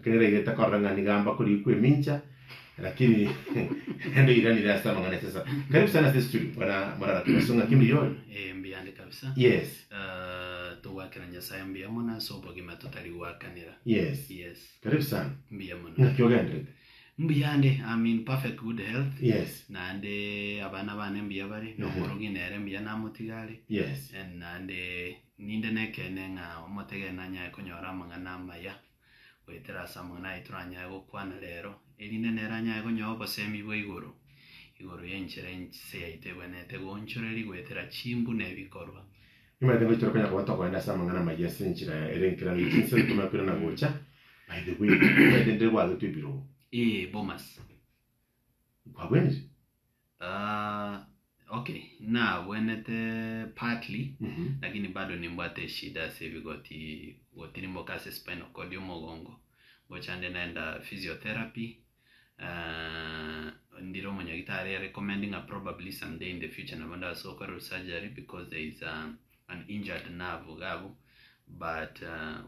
Lakini rairete korora ng'a nigo amba korikwa emincha, lakini rende oiranire ase amang'ana esesa. Karibu sana ase studio bwana Morara Kebaso ng'aki mbuya ore? Eh, mbuyande kabisa. Yes. Ah, togwakera Nyasaye mbuya mono ase obogima totari goakanera. Yes. Yes. Karibu sana. Mbuya mono. Ng'aki ogenderete? Mbuyande, I'm in perfect good health. Yes. Naende abana bane mbuya bare, na omorogi nere mbuya namotiga are. Yes. Eh, Naende ninde nekeene ng'a omotegere nanyare konyora amang'ana amaya. goetera ase amang'ana aye toranyare gokwana rero, erinde nere anyare konyora obosemi bwa igoro, igoro y'enchera ense yaito ebwenerete goonchoreria goetera chimbu na ebikorwa. Nimanyete ngochi tore konya koba tokoenda ase amang'ana amayia ase enchera ere enkeranu ye chinse tomanye koirana gocha. By the way, omanyete ndire gwagetwe ebirogo. Ee, Bomas. Kwabwenire? Ah, okay, nabwenete partly, lakini bado nimbwate eshida ase ebigoti gotirimboka ase spinal cord y'omogongo, ngocha nde naenda physiotherapy, ah, ndire omonyagitari arecommend ng'a probably someday in the future nabo ndase gokorerwa surgery because there is a, an injured nerve iga abwo, but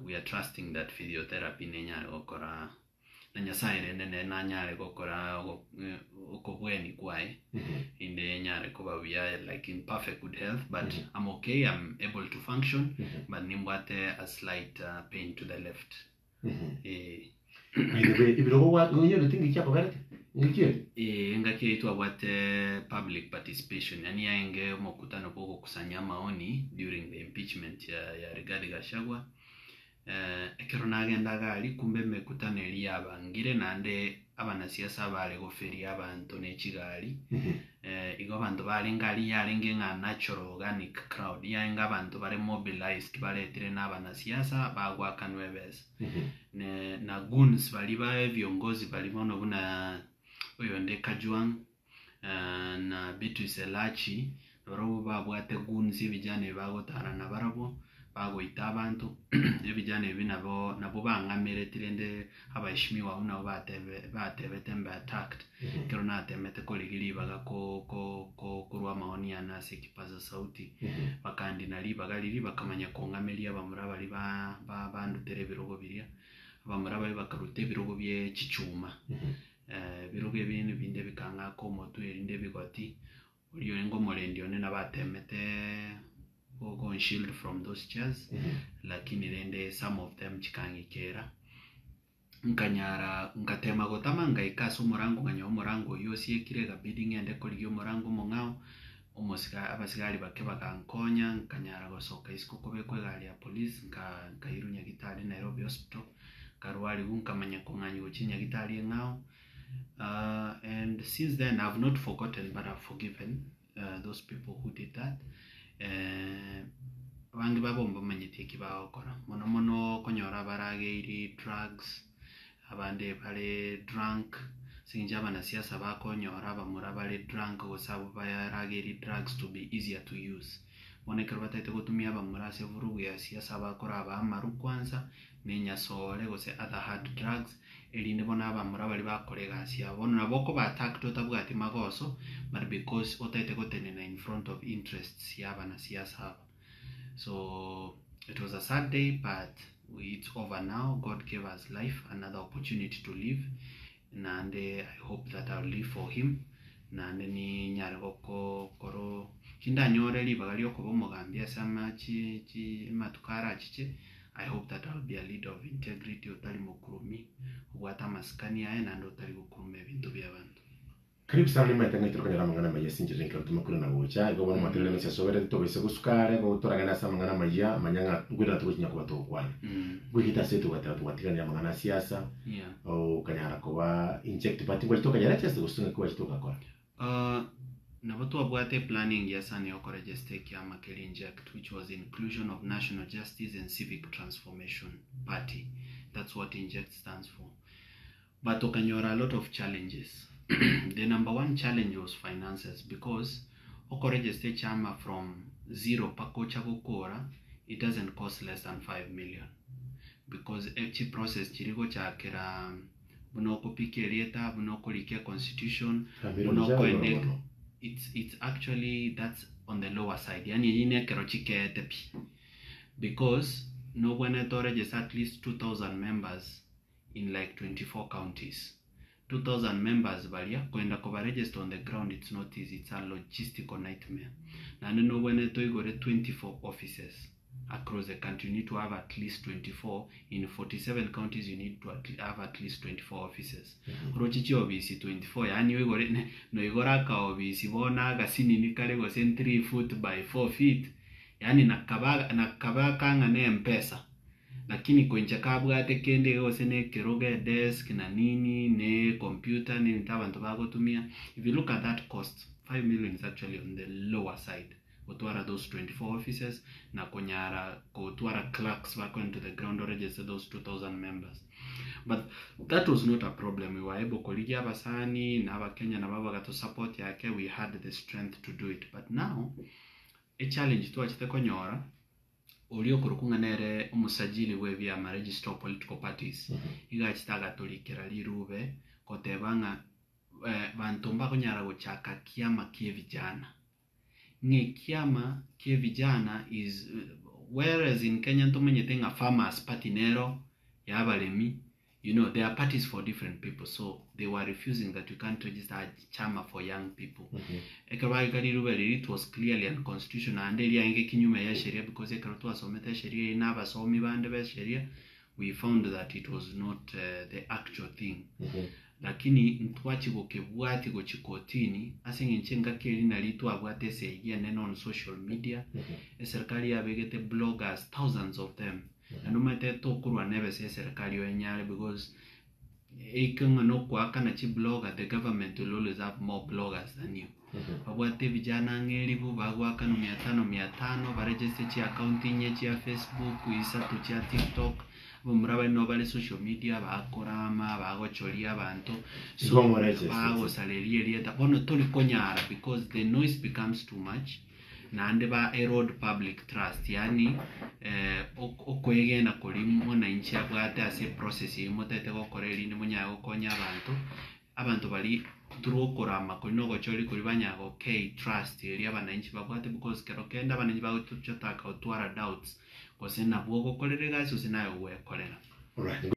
we are trusting that physiotherapy nenyare gokora Na Nyasae rende nere nanyare gokora okobweni kwaye, inde nyare koba buya like in perfect good health, but I'm okay, I'm able to function, but nimbwate a slight pain to the left. Eh. By the way, ebirogo gwa onyorete ng'aki kiakoberete? Ng'aki ere? Eh, engaki eyio twabwate public participation, yaani yaenge omokutano bwa ogokusanya amaoni during the impeachment ya ya Rigathi Gachagua. Ekero nagenda iga aria, kumbe emekutano eria yabangire, naende abanasiasa abare goferia abanto ne chigari, igo abanto barenge aria yarenge ng'a natural organic crowd, yarenge abanto bare mobilised baretire na abanasiasa bagoakanwa ebesa. Ne na goons baria ba ebiongozi baria bono buna oyonde Kajwang'. na Beatrice Elachi, nabarabwo babwate goons ebijana ebi bagotara nabarabwo, bagoita abanto, ebijana ebi nabo nabwo bang'amereti rende abaheshimiwa abwo nabo batebe batebete mbe attacked, ekero natemete korigia ribaga ko ko ko korwa amaoni ane ase ekipaza sauti, bakandina ribaga riria bakamanya kong'ameria abamura baria ba ba bandutera ebirogo biria, abamura baria bakaruta ebirogo bie chichuma. Ebirogo ebi binde bikang'aka omotwe erinde ebigoti, oria orenge omorendi one nabo atemete gonshield from those chairs, lakini rende some of them chikang'ikera, nkanyara ngatema gotama ngaika ase omorango nkanyora omorango oyio osiekire ekabidi ng'ende korigia omorango omong'ao, omosiga abasigari bake bagankonya nkanyara gosoka isiko kobekwa egari ya police nka nkairwa nyagitari Nairobi hospital. Nkarwarigwa nkamanya kong'anywa gochia nyagitari eng'ao and since then I've not forgotten but I've forgiven those people who did that abange babo mbamanyeti eki bagokora mono mono okonyora abarageiri drugs abande bare drunk ase eng'encho abanasiasa bakonyora abamura bare drunk gose abwo barageiri drugs to be easier to use. Bono ekero batagete gotumia abamura ase evurugu ya siasa bakoraba amaru kwanza na enyasore gose other hard drugs, erinde bono abamura baria bakora egasi yabo. Bono nabo okoba attacked otabwati magoso but because otagete gotenena in front of interests ya abanasiasa aba. So it was a sad day but it's over now, God gave us life, another opportunity to live, Naende I hope that I'll live for him, naende ninyare gokoro tindanyore ribaga riokoba omogambi ase amachi chi amatuko arachiche, I hope that I'll be a leader of integrity otari mokurumi, obwate amasikani aye naende otari gokuruma ebinto bia abanto. Karibu sana nimaete ng'a titokonyora amang'ana amaya ase enchera enke tome korwa na gocha, igo bono mwategerere ng'a chiasoberete tobaise gosuka are, igo toragende ase amang'ana amaya, manya ng'a nkoirana togochinya koba togokwana. Ngoigete ase togateba togwatiganire amang'ana a siasa, Yeah. okanyara koba inject but ngwachete okanyara chance gose ng'aki gwachete ogakora? Nabo twabwate eplan engiya sana ya okoregister ekiama keria inject which was inclusion of national justice and civic transformation party that's what inject stands for. But tokanyora a lot of challenges. The number one challenge was finances because okoregister echama from zero mpaka ocha gokora it doesn't cost less than 5 million because chiprocess chiria gochakera buna okopika erieta, buna okorika econstitution, buna okoende it's, it's actually that's on the lower side yaani eyio nekero chikeete pi because nobwenerete oregister at least 2000 members. in like 24 counties. 2000 members baria koenda koba register on the ground it's not easy, it's a logistical nightmare. Naende nobwenerete oigore 24 offices across the country, you need to have at least 24 in 47 counties, you need to have at least 24 offices. Oroche chiobisi 24, yaani oigore noigora akaobisi bono agasinini kare gose 3 foot by 4 feet, yaani nakaba nakaba kang'ana empesa. Lakini koinche kabwate kende iga gose na ekerogo edesk na nini na ecomputer na ebinto abanto bagotumia, if you look at that cost, 5 million is actually on the lower side gotwara those 24 offices na konyara gotwara clerks bakoenda to the ground oregister those 2000 members. But that was not a problem, we were able korigia abasani na abakenya nabo bagatosupport ake, we had the strength to do it. But now, echallenge twachete konyora, oria okorokwa ng'a nere omosajili bwa ebiama, registrar of political parties, iga achete agatorikera rirube goteba ng'a banto mbakonyara gochaka kiama kia vijana. Ng'a ekiama kia vijana is whereas in Kenya ntomanyete ng'a Farmers Party nero ya abaremi, there are parties for different people, so they were refusing that we can't register a chama for young people. Ekero bagika rirube riria, it was clearly unconstitutional, naende riaenge kinyume ya sheria, because ekero twasomete esheria eye na abasomi bande ba esheria, we found that it was not the actual thing. Lakini ntwachi gokebwati gochi kotini ase eng'encho engaki eri nari twabwate esegi enene on social media, eserikali yabegete bloggers, thousands of them. Naende omanyete tokorwa na ebesa eserikali oenyare because eike ng'a nokoakana chiblogger, the government will always have more bloggers than you. Babwate vijana ang'e eribu bagoakanwa mia tano mia tano, baregister chiaccount inye chia Facebook, isato chia TikTok, abamura bari nabo bare social media bakorama bagochoria abanto, so Igo moregister. Bagosareria erieta bono tori konyara because the noise becomes too much, naende ba erode public trust, yaani okoegena kori mwananchi abwate ase eprocess eywo motagete gokora erinde monyare gokonya abanto, abanto bari through okorama kori na ogochori kori banyara gokei trust eria abananchi babwate, because kero kende abananchi bagochotaka gotwara doubts gose nabwo ogokorera egasi gose naye ogwekorera. Alright.